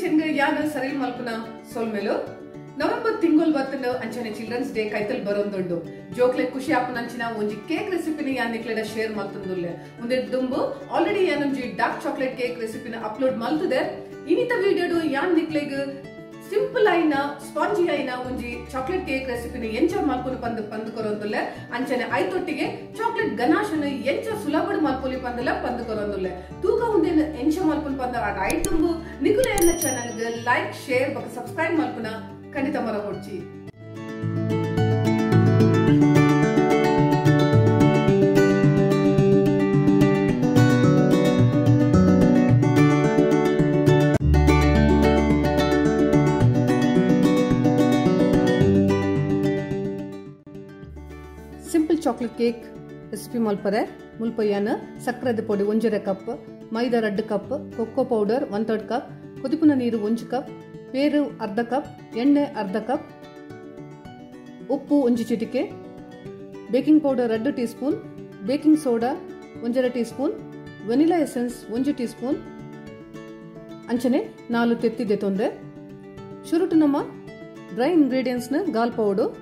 Kitchen ಗೆ ಯಾನ ಸರಿಲ್ ಮಲ್ಪುನ ಸೊಲ್ಮೆಲು ನವೆಂಬರ್ ತಿಂಗೊಲ್ ಬತ್ತಂಡು ಅಂಚನೆ ಚಿಲ್ಡ್ರನ್ಸ್ ಡೇ ಕೈತಲ್ ಬರೋಂದುಂಡು ಜೋಕ್ಲೆ ಖುಷಿ ಆಪುನಂಚಿನ ಒಂಜಿ ಕೇಕ್ ರೆಸಿಪಿನ ಯಾನ್ ನಿಕ್ಲೆಡ ಶೇರ್ ಮಲ್ತೊಂದುಲ್ಲೆ ಉಂದೆಡ್ ದುಂಬು ಆಲ್ರೆಡಿ ಯಾನೊಂಜಿ ಡಾರ್ಕ್ ಚಾಕ್ಲೇಟ್ ಕೇಕ್ ರೆಸಿಪಿನ ಅಪ್ಲೋಡ್ ಮಲ್ತುದೆ ಇನಿತ ವಿಡಿಯೋಡು ಯಾನ್ ನಿಕ್ಲೆಗ್ ಸಿಂಪಲ್ ಆಯಿನ ಸ್ಪಾಂಜಿ ಆಯಿನ ಒಂಜಿ ಚಾಕ್ಲೇಟ್ ಕೇಕ್ ರೆಸಿಪಿನ ಎಂಚ ಮಲ್ಪುನು ಪಂದ್ ಪಂದ್ ಕೊರೊಂದುಲ್ಲೆ ಅಂಚನೆ ಐತೊಟ್ಟಿಗೆ ಚಾಕ್ಲೇಟ್ ಗನಾಶನ ಎಂಚ ಸುಲಭಡ್ ಮಲ್ಪೊಲಿ ಪಂದಲ ಪಂದ್ ಕೊರೊಂದುಲ್ಲೆ ತೂಕ ಉಂದೆನ್ ಎಂಚ ಮಲ್ಪುನು ಪಂದ ಆಟ ಐತುಂಬು ನಿಕುಲೆ ಎನ್ನ ಚಾನೆಲ್ ಗ್ ಲೈಕ್ ಶೇರ್ ಬೊಕ ಸಬ್ಸ್ಕ್ರೈಬ್ ಮಲ್ಪುನ ಖಂಡಿತ ಮರಪೊಡ್ಚಿ. ಸಿಂಪಲ್ ಚಾಕ್ಲೇಟ್ ಕೇಕ್ ರೆಸಿಪಿ ಮಲ್ಪರೆ ಮುಲ್ಪಯ್ಯಾನ ಸಕ್ಕರೆದ ಪೊಡಿ 1.5 cup, maida 2 cup, cocoa powder 1/3 cup, ಕೊದಿಪುನ ನೀರು 1 ಕಪ್, ಪೇರು ಅರ್ಧ ಕಪ್, ಎಣ್ಣೆ ಅರ್ಧ ಕಪ್, ಉಪ್ಪು 1 ಚಿಟಿಕೆ, baking powder 2 teaspoon, baking soda 1.5 teaspoon, vanilla essence 1 teaspoon, ಅಂಚನೆ 4 ತೆತ್ತಿದೆ ತೊಂದೆ. ಶುರುಟು ನಮ್ಮ ಡ್ರೈ ಇಂಗ್ರೀಡಿಯೆಂಟ್ಸ್ನ ಗಾಲ್ ಪೌಡರ್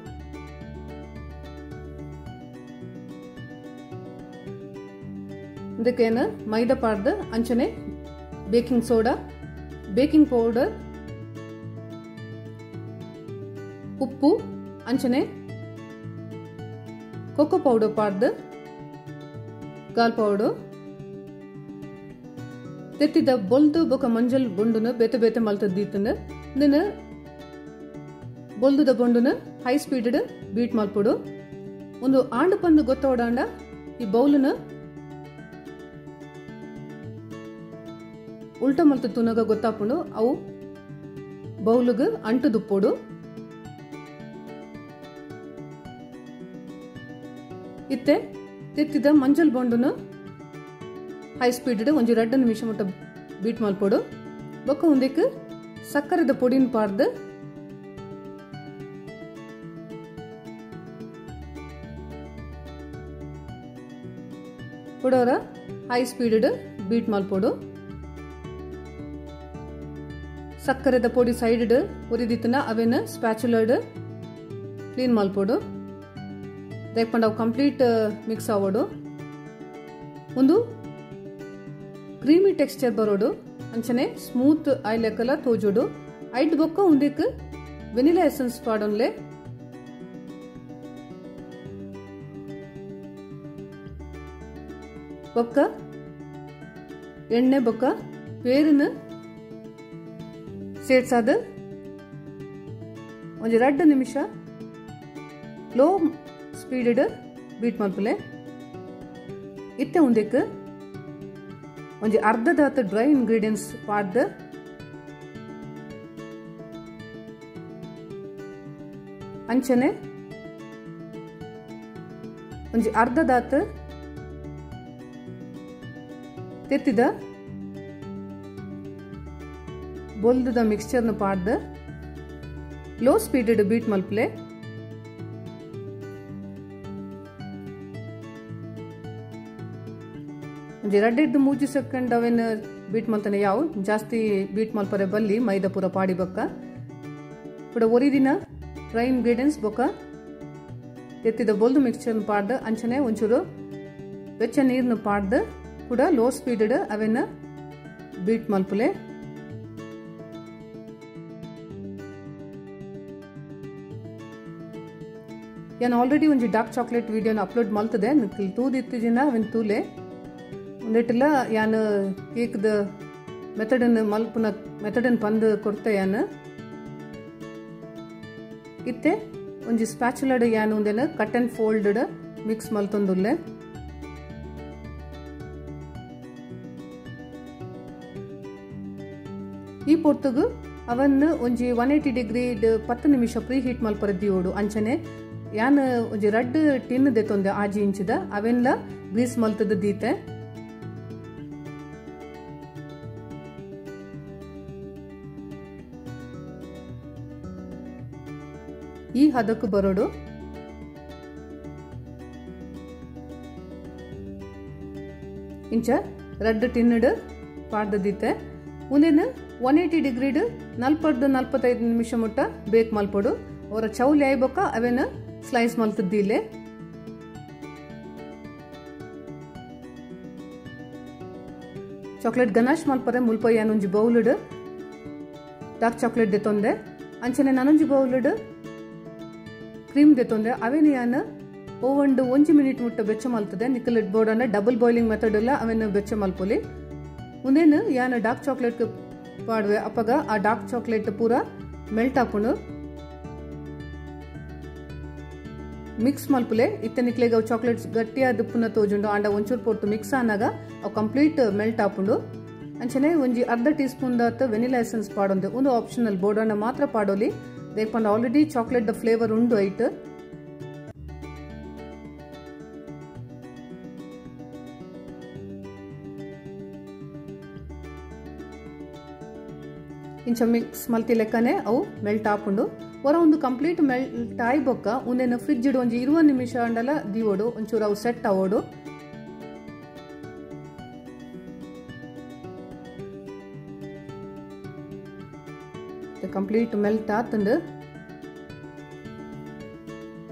ಇದಕ್ಕೇನು ಮೈದಾ ಪಾಡ್ದು ಅಂಚನೆ ಬೇಕಿಂಗ್ ಸೋಡಾ, ಬೇಕಿಂಗ್ ಪೌಡರ್, ಉಪ್ಪು, ಅಂಚನೆ ಕೊಕ್ಕೋ ಪೌಡರ್ ಪಾಡ್ದು ಗಾಲ್ ಪೌಡರ್, ತೆತ್ತಿದ ಬೊಲ್ದು ಬೊಕ ಮಂಜಲ್ ಬೊಂಡುನು ಬೇತೆ ಬೇತೆ ಮಲ್ತದ್ದು ದೀತಂದು ಇದನ್ನು ಬೊಲ್ದುದ ಬೊಂಡುನು ಹೈ ಸ್ಪೀಡ್ ಬೀಟ್ ಮಲ್ಪೊಡು. ಒಂದು ಆಂಡು ಪಂದು ಗೊತ್ತೋಡಾಂಡ ಈ ಬೌಲನ್ನು ಉಲ್ಟ ಮಲ್ತು ತುನಗ ಗೊತ್ತಾಪುಂಡು ಅವು ಬೌಲುಗು ಅಂಟು ದುಪ್ಪೋಡು. ಇತ್ತೆ ತೆತ್ತಿದ ಮಂಜಲ್ ಬೊಂಡುನು ಹೈ ಸ್ಪೀಡ್ ಒಂಜಿ 2 ನಿಮಿಷ ಮುಟ್ಟ ಬೀಟ್ ಮಲ್ಪೊಡು. ಬೊಕ್ಕ ಉಂದೆಕ್ ಸಕ್ಕರೆದ ಪೊಡಿನ ಪಾಡ್ದು ಕುಡೋರ ಹೈ ಸ್ಪೀಡ್ ಬೀಟ್ ಮಲ್ಪೊಡು. ಸಕ್ಕರೆದ ಪೊಡಿ ಸೈಡ್ ಉರಿದಿತ್ತನ ಅವೇನ ಸ್ಪ್ಯಾಚುಲರ್ಡ್ ಕ್ಲೀನ್ ಮಲ್ಪೊಡು. ದಾಯೆಗ್ ಅವು ಕಂಪ್ಲೀಟ್ ಮಿಕ್ಸ್ ಆವೊಡು. ಒಂದು ಕ್ರೀಮಿ ಟೆಕ್ಸ್ಚರ್ ಬರೋಡು, ಅಂಚನೆ ಸ್ಮೂತ್ ಆಯ್ಲೆಕ್ಕಲ ತೋಜೋಡು. ಐಟ್ ಬೊಕ್ಕ ಉಂದೆಕ್ ವೆನಿಲಾ ಎಸೆನ್ಸ್ ಪಾಡೊನ್ಲೆ. ಬೊಕ್ಕ ಎಣ್ಣೆ ಬೊಕ್ಕ ಪೇರಿನ ಸೇರ್ಸಾದ ಒಂಜಿ 2 ನಿಮಿಷ ಲೋ ಸ್ಪೀಡ್ ಬೀಟ್ ಮಲ್ಪುಲೆ. ಇತ್ತೆ ಉಂದೆಕ್ ಒಂಜಿ ಅರ್ಧದಾತ್ ಡ್ರೈ ಇಂಗ್ರೀಡಿಯೆಂಟ್ಸ್ ಪಾಡ್ದು ಅಂಚನೆ ಒಂಜಿ ಅರ್ಧದಾತ್ ತೆತ್ತಿದ ಬೊಲ್ದುದ ಮಿಕ್ಸ್ಚರ್ನ ಪಾಡ್ದು ಲೋ ಸ್ಪೀಡ್ ಬೀಟ್ ಮಲ್ಪುಲೆ. ಒಂಜಿ 2-3 ಸೆಕೆಂಡ್ ಅವೇನು ಬೀಟ್ ಮಲ್ತಾನೆ ಯಾವ ಜಾಸ್ತಿ ಬೀಟ್ ಮಲ್ಪರೆ ಬಲ್ಲಿ ಮೈದಾ ಪೂರ ಪಾಡಿ ಬೊಕ್ಕ ಕೂಡ ಒರಿದಿನ ಡ್ರೈ ಇಂಗ್ರೀಡಿಯೆಂಟ್ಸ್ ಬೊಕ್ಕ ತೆತ್ತಿದ ಬೊಲ್ದು ಮಿಕ್ಸ್ಚರ್ನ ಪಾಡ್ದು ಅಂಚನೆ ಒಂಚೂರು ಬೆಚ್ಚ ನೀರನ್ನು ಪಾಡ್ದು ಕೂಡ ಲೋ ಸ್ಪೀಡ್ ಅವೇನು ಬೀಟ್ ಮಲ್ಪುಲೆ. ಯಾನ್ ಆಲ್ರೆಡಿ ಒಂಜಿ ಡಾರ್ಕ್ ಚಾಕ್ಲೇಟ್ ವಿಡಿಯೋನ ಅಪ್ಲೋಡ್ ಮಲ್ತದೆ, ನಿಕ್ಲ್ ತೂದಿತ್ತಿಜಿನ ಅವೆನ್ ತೂಲೆ ಒಂದೆಟ್ಟಲ ಯಾನ್ ಕೇಕ್ದ ಮೆಥಡನ್ನು ಮಲ್ಪುನ ಮೆಥಡನ್ನು ಪಂದ್ ಕೊರ್ತೆ ಯಾನ್. ಇತ್ತೆ ಒಂಜಿ ಸ್ಪ್ಯಾಚುಲಡ್ ಯಾನ್ ಉಂದೆನ್ ಕಟ್ ಅಂಡ್ ಫೋಲ್ಡ್ ಮಿಕ್ಸ್ ಮಲ್ತೊಂದುಲ್ಲೆ. ಈ ಪೊರ್ತುಗು ಅವನ್ ಒಂಜಿ 180 ಡಿಗ್ರಿ 10 ನಿಮಿಷ ಪ್ರೀ ಹೀಟ್ ಮಲ್ಪರೆ ದಿಯೋಡು. ಅಂಚನೆ ಯಾನ್ ಒಂಜಿ 2 ಟಿನ್ ದೆತ್ತೊಂದೆ 6 ಇಂಚಿದ ಅವೆನ್ಲ ಗ್ರೀಸ್ ಮಲ್ತದ ದೀತೆ. ಈ ಹದಕ್ಕೆ ಬರೋಡು. ಇಂಚ 2 ಟಿನ್ ಪಾಡ್ದ ದೀತೆ. ಉಂದೆನ್ 180 degree 40-45 ನಿಮಿಷ ಮುಟ್ಟ ಬೇಕ್ ಮಲ್ಪೊಡು. ಅವರ ಚೌಲಿ ಆಯ್ಬೊಕ್ಕ ಅವೇನ ಸ್ಲೈಸ್ ಮಲ್ತದ್ದಿಲ್ಲೆ. ಚಾಕ್ಲೇಟ್ ಗನಾಶ್ ಮಲ್ಪರೆ ಮುಲ್ಪ ಯಾನೊಂಜಿ ಬೌಲುಡ್ ಡಾರ್ಕ್ ಚಾಕ್ಲೇಟ್ ದೆತ್ತೊಂದೆ, ಅಂಚನೆ ನಾನೊಂಜಿ ಬೌಲುಡ್ ಕ್ರೀಮ್ ದೆತ್ತೊಂದೆ. ಅವೇನು ಯಾನ್ ಓವಂಡು 1 ಮಿನಿಟ್ ಮುಟ್ಟ ಬೆಚ್ಚ ಮಲ್ತದೆ. ನಿಕ್ಕಲ್ ಬೋರ್ಡನ್ನ double boiling method ಇಲ್ಲ ಅವೇನು ಬೆಚ್ಚ ಮಲ್ಪೊಲಿ. ಉಂದೇನು ಯಾನ್ ಡಾರ್ಕ್ ಚಾಕ್ಲೇಟ್ ಪಾಡುವೆ ಅಪ್ಪಗ ಆ ಡಾರ್ಕ್ ಚಾಕ್ಲೇಟ್ ಪೂರ ಮೆಲ್ಟ್ ಆಪುಂಡು. ಮಿಕ್ಸ್ ಮಲ್ಪುಲೆ ಇತ್ತೆ ನಿಕ್ಲೆಗ್ ಅವು ಚಾಕ್ಲೇಟ್ಸ್ ಗಟ್ಟಿಯಾದ ಪುನ ತೋಜುಂಡು. ಆಂಡ ಒಂಚೂರು ಪೊರ್ತು ಮಿಕ್ಸ್ ಆನಾಗ ಅವು ಕಂಪ್ಲೀಟ್ ಮೆಲ್ಟ್ ಆಪುಂಡು. ಅಂಚನೆ ಒಂಜಿ ಅರ್ಧ ಟೀ ಸ್ಪೂನ್ ದಾತ್ ವೆನಿಲಾ ಎಸೆನ್ಸ್ ಪಾಡೊಂದೆ. ಒಂದು ಆಪ್ಷನಲ್, ಬೋರ್ಡನ್ನ ಮಾತ್ರ ಪಾಡೋಲಿ. ದೇಪಂಡ already chocolate the flavour ಉಂಡು ಐಟ್. ಇಂಚ ಮಿಕ್ಸ್ ಮಲ್ತಿ ಲೆಕ್ಕನೆ ಅವು ಮೆಲ್ಟ್ ಆಪುಂಡು. ಹೊರ ಒಂದು ಕಂಪ್ಲೀಟ್ ಮೆಲ್ಟ್ ಆಯ್ ಬೊಕ್ಕ ಉಂದೇನು ಫ್ರಿಜ್ ಇಡು ಒಂಜಿ 20 ನಿಮಿಷ ಅಂಡಲ ದೀವೋಡು, ಒಂಚೂರು ಅವು ಸೆಟ್ ಆವೋಡು. ಕಂಪ್ಲೀಟ್ ಮೆಲ್ಟ್ ಆತಂದು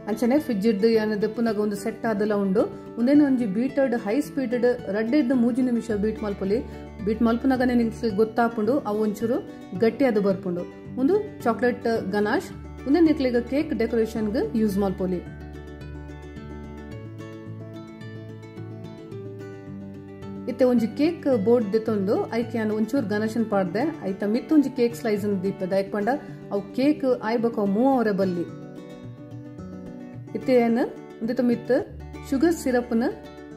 ಅಂಚನೆ ಫ್ರಿಜ್ ಇಡ್ದು ಏನು ದೆಪ್ಪುನಾಗ ಒಂದು ಸೆಟ್ ಆದಲ ಉಂಡು. ಉಂದೇನು ಒಂಜಿ ಬೀಟರ್ಡ್ ಹೈ ಸ್ಪೀಡ್ ರಡ್ಡೆಡ್ದು 3 ನಿಮಿಷ ಬೀಟ್ ಮಲ್ಪೊಲಿ. ಬೀಟ್ ಮಲ್ಪುನಾಗನೆ ನಿಂಗೆ ಗೊತ್ತಾಪುಂಡು ಅವು ಒಂಚೂರು ಗಟ್ಟಿ ಅದು ಬರ್ಪುಂಡು. ಒಂದು ಚಾಕ್ಲೇಟ್ ಗನಾಶ್ ಉಂದೆ ನಿಕ್ಲೆಗ್ ಕೇಕ್ ಡೆಕೋರೇಷನ್ಗೆ ಯೂಸ್ ಮಲ್ಪೊಲಿ. ಇತ್ತೆ ಒಂಜಿ ಕೇಕ್ ಬೋರ್ಡ್ ದೆತ್ತೊಂದು ಐಕೆ ಯಾನ್ ಒಂಚೂರು ಗನಾಶನ್ ಪಾಡ್ದೆ. ಐತ ಮಿತ್ತು ಒಂಜಿ ಕೇಕ್ ಸ್ಲೈಸ್ ದೀಪದ ಐಕ್ಪಂಡ ಅವು ಕೇಕ್ ಆಯ್ಬಕ ಅವು ಮೂವ್ ಅವರೆ ಬಲ್ಲಿ. ಇತ್ತೆ ಏನು ಉಂದಿತ ಮಿತ್ತು ಶುಗರ್ ಸಿರಪ್ನ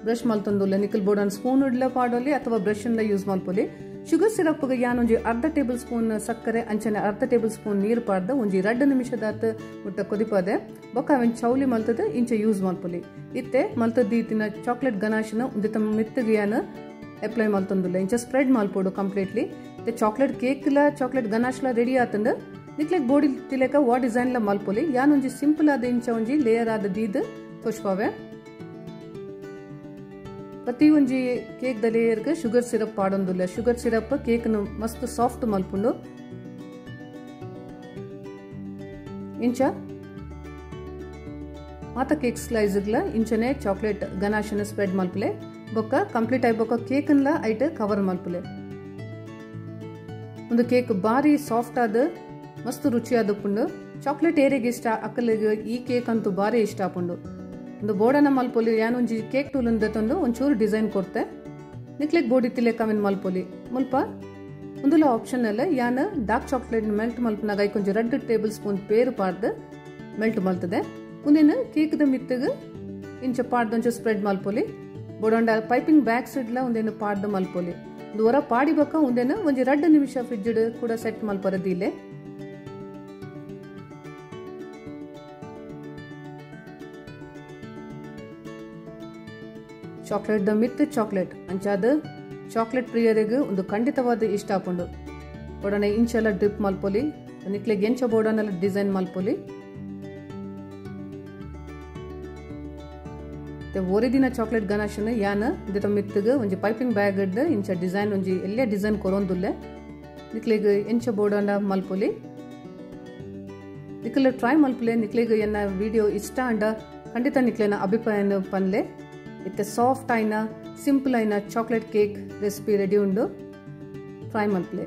ಬ್ರಷ್ ಮಲ್ತೊಂದುಲ್ಲ. ನಿಕಲ್ ಬೋರ್ಡ್ ಅನ್ ಸ್ಪೂನ್ ಉಡ್ಲ ಪಾಡೋಲಿ ಅಥವಾ ಬ್ರಷ್ ಯೂಸ್ ಮಲ್ಪೊಲಿ. ಶುಗರ್ ಸಿರಪ್ ಯಾನ್ ಒಂಜಿ ಅರ್ಧ ಟೇಬಲ್ ಸ್ಪೂನ್ ಸಕ್ಕರೆ ಅಂಚನೆ ಅರ್ಧ ಟೇಬಲ್ ಸ್ಪೂನ್ ನೀರು ಪಾಡ್ದ ಒಂಜಿ 2 ನಿಮಿಷದಾತ್ ಮುಟ್ಟ ಕೊದಿಪದೆ. ಬೊಕ್ಕ ಅವೆನ್ ಚೌಲಿ ಮಲ್ತದ ಇಂಚ ಯೂಸ್ ಮಲ್ಪೊಲಿ. ಇತ್ತೆ ಮಲ್ತದ್ದೀತಿನ ಚಾಕ್ಲೇಟ್ ಗನಾಶನ ಉಂದಿತ ಮಿತ್ತಗೆ ಯಾನ್ ಅಪ್ಲೈ ಮಲ್ತೊಂದುಲ್ಲ. ಇಂಚ ಸ್ಪ್ರೆಡ್ ಮಲ್ಪೊಡು ಕಂಪ್ಲೀಟ್ಲಿ. ಇತ್ತೆ ಚಾಕ್ಲೇಟ್ ಕೇಕ್ಲ ಚಾಕ್ಲೇಟ್ ಗನಾಶ್ಲ ರೆಡಿ ಆತಂದು ನಿಕ್ಲೆಗ್ ಬೋಡಿ ತಿಲೆಕ ವಾ ಡಿಸೈನ್ ಲ ಮಲ್ಪೊಲಿ. ಯಾನ್ ಒಂಜಿ ಸಿಂಪಲ್ ಆದ ಇಂಚ ಒಂಜಿ ಲೇಯರ್ ಆದ ದೀದ್ ತೋಷ್ಪಾವೆ. ಪ್ರತಿ ಒಂಜಿ ಕೇಕ್ ದ ಲೇಯರ್ಗೆ ಶುಗರ್ ಸಿರಪ್ ಪಾಡೊಂದುಲ್ಲ. Sugar syrup cake ಮಸ್ತ್ ಸಾಫ್ಟ್ ಮಲ್ಪುಂಡು. ಇಂಚ ಮಾತ ಕೇಕ್ ಸ್ಲೈಸ್ಗ್ಲ ಇಂಚನೆ ಚಾಕ್ಲೇಟ್ ಗನಾಶನ ಸ್ಪ್ರೆಡ್ ಮಲ್ಪುಲೆ. ಬೊಕ್ಕ ಕಂಪ್ಲೀಟ್ ಆಯ್ ಬೊಕ್ಕ ಕೇಕ್ನ್ಲ ಐಟ್ ಕವರ್ ಮಲ್ಪುಲೆ. ಒಂದು ಕೇಕ್ ಬಾರಿ ಸಾಫ್ಟ್ ಆದ ಮಸ್ತ್ ರುಚಿಯಾದ ಪುಂಡು. ಚಾಕ್ಲೇಟ್ ಏರಿಗೆ ಇಷ್ಟ ಅಕ್ಕಲಿಗೆ ಈ ಕೇಕ್ ಅಂತೂ ಬಾರಿ ಇಷ್ಟ ಆಪುಂಡು. ಒಂದು ಬೋರ್ಡನ್ನ ಮಲ್ಪೊಲಿ. ಯಾನೊಂಜಿ ಕೇಕ್ ಟೂಲ್ ತಂದು ಒಂಚೂರು ಡಿಸೈನ್ ಕೊಡ್ತೆ. ನಿಕ್ಲೆಗ್ ಬೋಡಿ ತಿಲೆಕ ಅವೆನ್ ಮಲ್ಪೊಲಿ. ಮುಲ್ಪ ಒಂದುಲ ಆಪ್ಷನ್ ಅಲ್ಲ ಯಾನ್ dark chocolate melt ಮಲ್ಪನಾಗ ಐಕೊಂಜಿ 2 table spoon ಪೇರು ಪಾಡ್ದು ಮೆಲ್ಟ್ ಮಲ್ತದೆ. ಉಂದೇನು ಕೇಕ್ದ ಮಿತ್ತಗ್ ಇಂಚ ಪಾಡ್ದು ಒಂಚೂರು ಸ್ಪ್ರೆಡ್ ಮಲ್ಪೊಲಿ. ಬೋಡೊಂಡ ಪೈಪಿಂಗ್ ಬ್ಯಾಗ್ ಸಿಡ್ಲ ಒಂದೇನು ಪಾಡ್ದು ಮಲ್ಪೊಲಿ. ಒಂದು ಹೊರ ಪಾಡಿ ಬೊಕ್ಕ ಉಂದೇನು ಒಂಜಿ 2 ನಿಮಿಷ ಫ್ರಿಜ್ ಕೂಡ ಸೆಟ್ ಮಲ್ಪರದಿಲ್ಲೆ. ಚಾಕ್ಲೇಟ್ the ಮಿತ್ ಚಾಕ್ಲೇಟ್ ಅಂಚಾದ ಚಾಕ್ಲೇಟ್ ಪ್ರಿಯರಿಗೆ ಒಂದು ಖಂಡಿತವಾದ ಇಷ್ಟ ಆಪುಂಡು. ಬೋಡನೆ ಇಂಚೆಲ್ಲ ಡ್ರಿಪ್ ಮಲ್ಪೊಲಿ. ನಿಕ್ಲೆಗ್ ಎಂಚ ಬೋಡನೆಲ್ಲ ಡಿಸೈನ್ ಮಲ್ಪೊಲಿ. ಒರಿದಿನ ಚಾಕ್ಲೇಟ್ ಗನಾಶನ್ ಯಾನ್ ದಿತ ಮಿತ್ತಗ್ ಒಂಜಿ ಪೈಪಿಂಗ್ ಬ್ಯಾಗ್ ಇಂಚ ಡಿಸೈನ್ ಒಂಜಿ ಎಲ್ಲ ಡಿಸೈನ್ ಕೊರೊಂದುಲ್ಲೆ. ನಿಕ್ಲೆಗ್ ಎಂಚ ಬೋಡನ ಮಲ್ಪೊಲಿ. ನಿಕ್ಲೆ ಟ್ರೈ ಮಲ್ಪುಲೆ. ನಿಕ್ಲೆಗ್ ಎನ್ನ ವಿಡಿಯೋ ಇಷ್ಟ ಅಂಡ ಖಂಡಿತ ನಿಕ್ಲೆನ ಅಭಿಪ್ರಾಯ ಪನ್ಲೆ. ಇತ್ತೆ ಸಾಫ್ಟ್ ಆಯ್ನ ಸಿಂಪಲ್ ಆಯ್ನ chocolate cake recipe ready ಉಂಡು. ಟ್ರೈ ಮಲ್ಪುಲೆ.